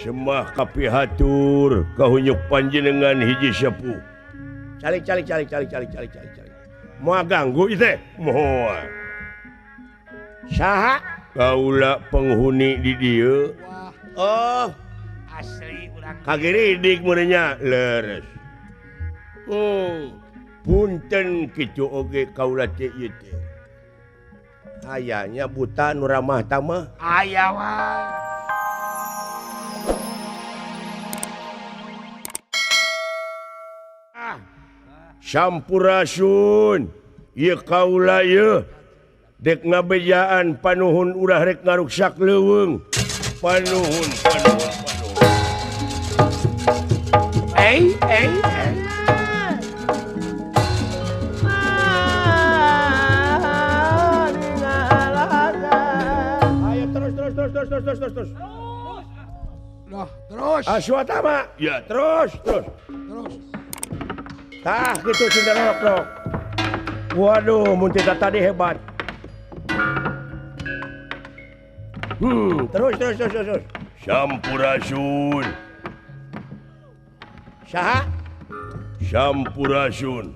Semah kapihatur kahunyuk panjenengan hiji sepuh. Calik calik calik calik calik calik calik calik. Moal ganggu ieu teh? Moal. Saha? Kaula penghuni di dieu. Oh, asli urang. Kagiridik meureunnya leres. Oh, punten kitu oge kaula teh ieu teh. Ayanya buta nu ramah tamah. Aya wae. Ah. Sampurasun. Ieu kaula ieu dek ngabejaan panuhun ulah rek ngaruksak leuweung. Panuhun panuhun panuhun. Eh eh eh. Ayo terus terus terus terus terus terus terus. Loh, terus. Aswatama. Ya, terus terus. Terus. Tah gitu cinta rok. Waduh, mun tita tadi hebat. Terus terus terus terus. Sampurasun. Saha? Sampurasun.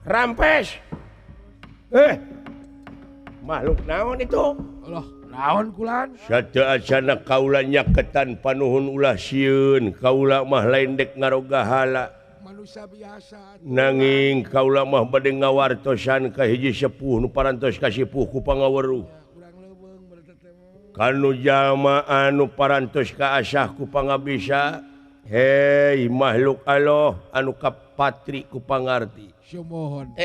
Rampes. Makhluk naon itu? Loh, naon kulan? Sateuacanna kaula nyaketan panuhun ulah sieun, kaula mah lain dek ngaroga hala. Manusia biasa. Nanging kaula mah bade ngawartosan ka hiji sepuh nu parantos kasipuh ku pangaweruh. Kanu jalma anu parantos kaasah ku pangabisa, hei makhluk Allah anu kapatri ku pangarti. Sumohon.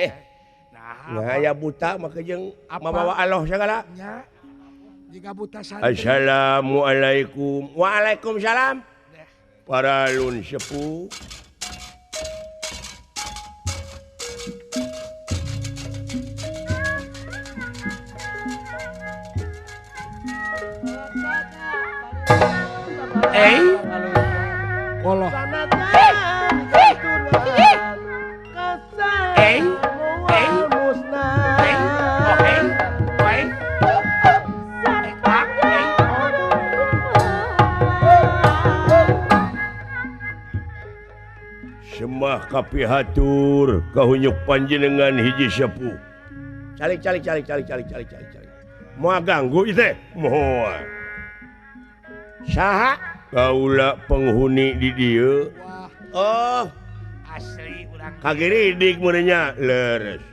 Nah, aya buta maka jeung mamawa Allah sagala. Nya. Jika buta santri. Assalamualaikum. Waalaikumsalam. Paralun sepuh. Koloh. Semah kapihatur kahunyuk panjenengan hiji sepuh. Calik calik calik calik calik calik calik calik. Moal ganggu ieu teh? Moal. Saha? Kaula penghuni di dieu. Oh, asli urang. Kagiridik meureunnya leres.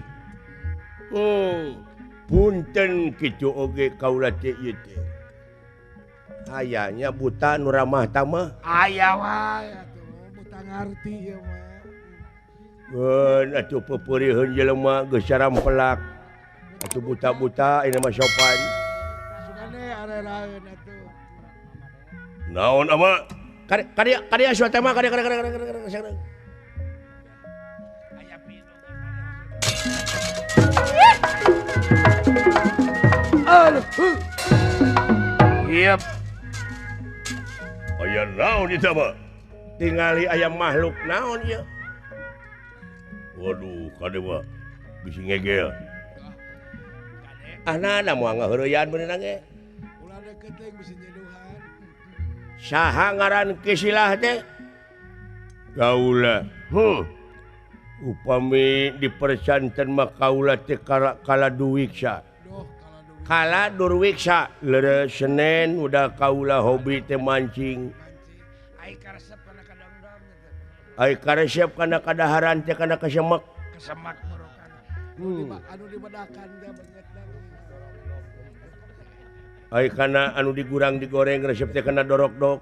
Oh, punten kitu oge kaula teh ieu teh. Ayanya buta nu ramah tamah. Aya wae atuh buta ngarti ieu mah. Keun atuh peupeurieun jelema geus sarampelak. Atuh buta-buta ini mah sopan. Sugane areraeun atuh. Naon ama? Karya karya Aswatama karya karya karya karya karya. Aduh. Yep. Aya naon ieu mah? Tingali aya makhluk naon ieu? Waduh, kade mah bisi ngegel. Ah nah moal ngaheureyan beunang ge. Ulah deket teh bisi nyeduhan. Saha ngaran kisilah teh? Kaula. Upami dipersanten mah kaula teh kala duwiksa. Kala durwiksa leres Senen udah kaula hobi teh mancing. Ai karesep kana kadongdong. Ai karesep kana kadaharan teh kana kesemek. Kesemak morokan. Anu dibedakan teh beungeut. Ai kana anu digurang digoreng resep teh kana dorok-dok.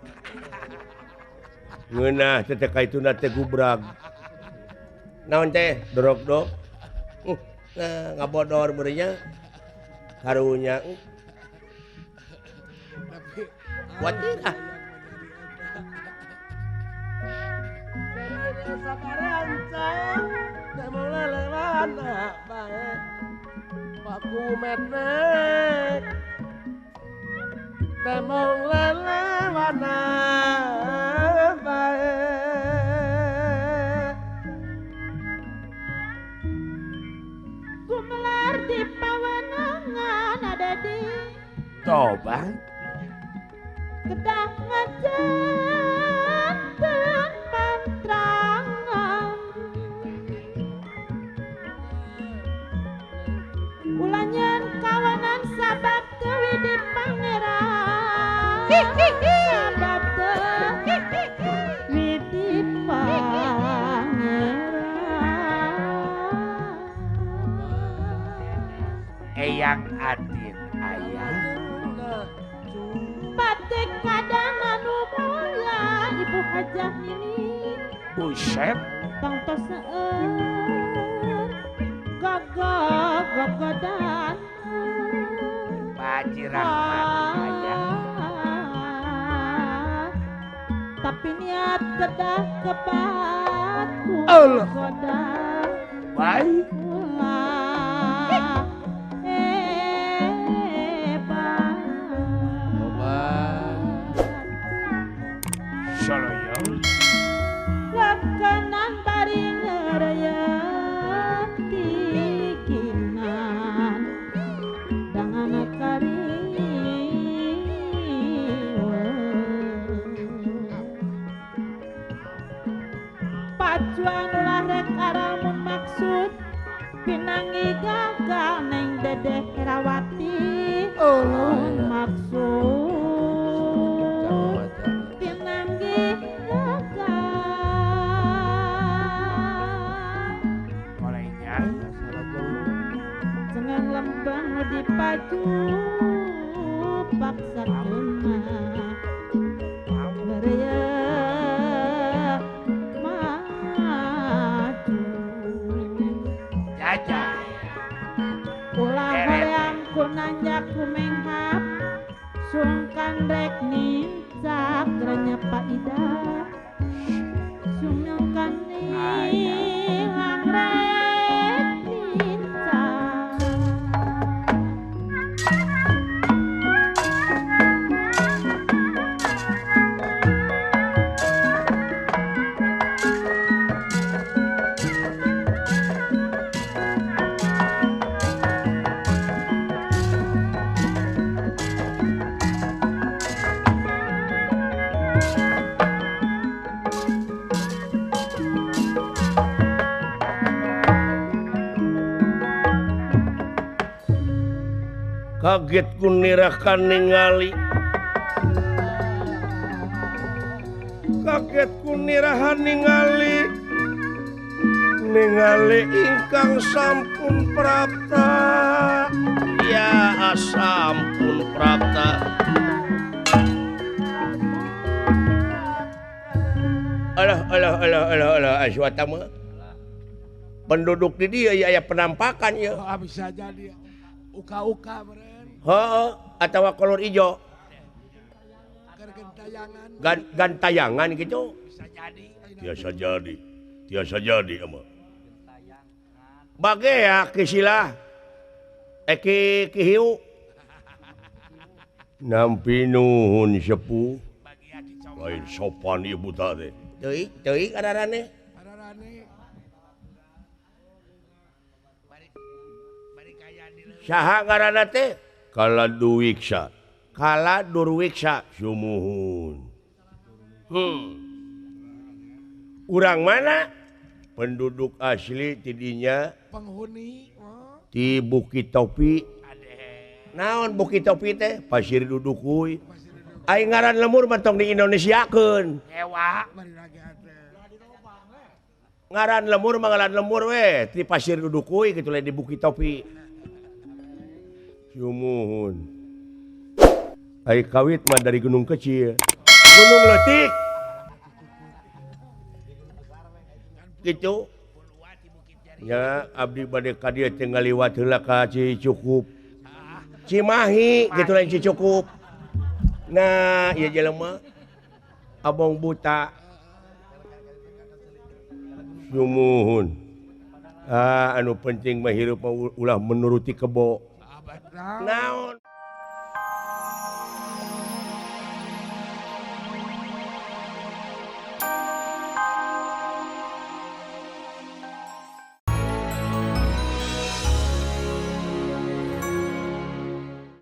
Ngeunah teh teh kaituna teh gubrag. Naon teh dorok-dok? Nah, ngabodor beureunnya. Karunya. Kuatir ah. Temong lelewana bae. Gumelar di pawenangan ada di Toba. Kedah ngajak Sabab widi pangeran Eyang Atin ayah Batik kadang anu mulia Ibu Hajah ini buset tangtos seueur gogog gogodan Pak Haji Rahmat ayah tapi niat kedah kepatku Allah. Goda baik ulah hebat Soloyo Lekenan bari ngereyeun kikinan dangan kariweuh Pacuan ulah rek aramun maksud pinangi gagal neng Dedeh Herawati Allah. Maksud pinangi gagal mulai nyai Cengang lembang nu dipaju paksa kena Ngereyeuk maju jajah Ulah Keret. hoream ku nanya ku menghap sungkan rek nincak renyep Pak Ida sungkan nilang rek nincak Kaget kunirakan ningali kaget kunirahan ningali ningali ingkang sampun prapta ya sampun prapta alah alah alah alah alah aswata mah penduduk di dia ya aya penampakan ya Oh, bisa jadi uka-uka meren heeh atawa kolor ijo keur gentayangan gantayangan gitu bisa jadi tiasa jadi ama bagea kisilah eki kihiu nampi nuhun sepuh bagi aki coba lain sopan ibu teh teuing teuing ararane ararane bari bari kaya di leuweung. saha ngaranna teh kala duwiksa kala durwiksa sumuhun urang mana penduduk asli tidinya penghuni oh. di Bukit Topi Ade naon Bukit Topi teh pasir dudukuy Pasir duduk aing ngaran lemur mah tong di Indonesiakeun ewa bari lagi teh ngaran lemur mah ngaran lemur we di pasir dudukuy kitu lain di Bukit Topi sumuhun ai kawit mah dari gunung kecil gunung leutik gitu ya abdi bade ka dieu teh ngaliwat heula ka Cicukup Cimahi gitu lain Cicukup nah ieu jelema abong buta sumuhun ah anu penting mah hirup mah ulah menuruti kebo abad naon.